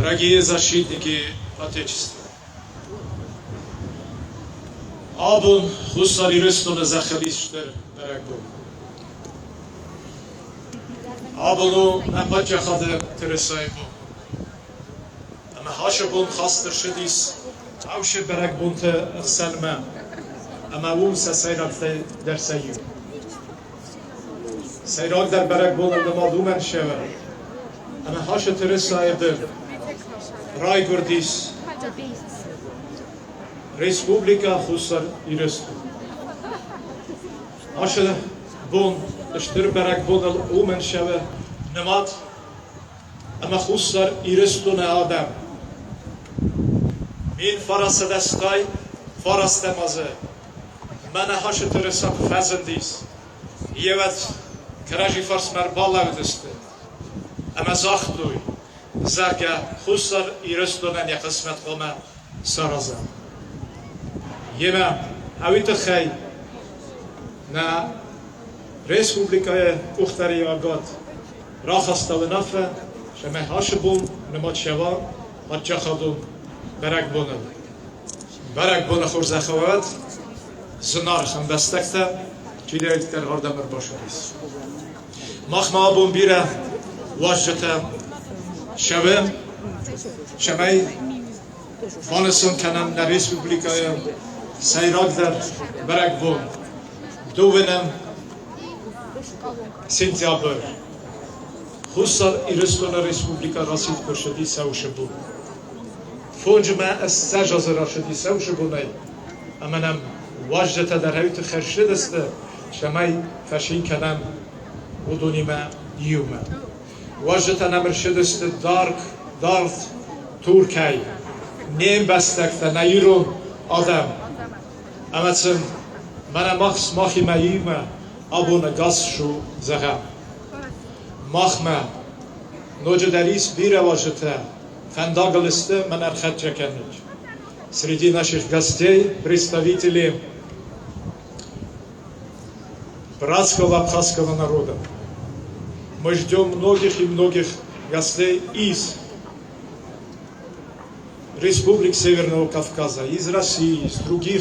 Дорогие защитники Отечества! Абон Хуссар Ирыстоны зӕххыл ис стыр бӕрӕгбон. Абон у нӕ паддзахады тырысайы бон. Ӕмӕ ацы бон хаст ӕрцыдис Аусы бӕрӕгбонты ӕхсӕнмӕ, ӕмӕ уым сӕ сӕйрагдӕр дӕр сӕ иу. Сӕйрагдӕр бӕрӕгбоныл нымад уымӕн сӕвӕры, ӕмӕ Хасы тырысайы бын райгуырдис Республикӕ Хуссар Ирыстон. Ацы бон стыр бӕрӕгбоныл уымӕн сӕвӕ нымад, ӕмӕ Хуссар Ирыстоны адӕм 1989 азы мӕнӕ Хасы тырыса куы фӕзындис, йеуӕд кӕрӕдзи фарсмӕ ӕрбалӕудысты ӕмӕ загътой, зӕгъгӕ, Хуссар Ирыстонӕн йӕ хъысмӕт хъуамӕ саразӕм. Йемӕ уый тыххӕй нӕ республикӕйы къухдариуӕгад рахаста уынаффӕ, цӕмӕй ацы бон нымад цӕуа паддзахадон бӕрӕгбоныл. Бӕрӕгбоны хорзӕх уӕд, зынаргъ ӕмбӕстӕгтӕ, чидӕриддӕр ардӕм ӕрбацыдис. Махмӕ абон бирӕ уазджытӕ цӕуы, цӕмӕй банысан кӕнӕм нӕ республикӕйы сӕйрагдӕр бӕрӕгбон, дыууынӕм сентябрь. Хуссар Ирыстоны Республикӕ расидт куы рцыди Сӕусы бон. Фонджымӕ 20 азы рацыди Сӕусы бонӕй, ӕмӕ нӕм уазджытӕ дӕр уый тыххӕй ссыдысты, цӕмӕй фӕцин кӕнӕм уыдонимӕ иумӕ. Уазджытӕ нӕм ӕрцыдысты дард, дард Туркӕй, не мбӕстӕгтӕ, нӕ ирон адӕм. Ӕмӕ сын мӕнӕ мах сымахимӕ иумӕ абон ӕгас цу зӕгъӕм. Махмӕ ноджыдӕр ис бирӕ уазджытӕ, фӕндагыл сты мӕн ӕрхӕццӕ кӕнут. Среди наших гостей представители братского абхазского народа. Мы ждем многих и многих гостей из республик Северного Кавказа, из России, из других.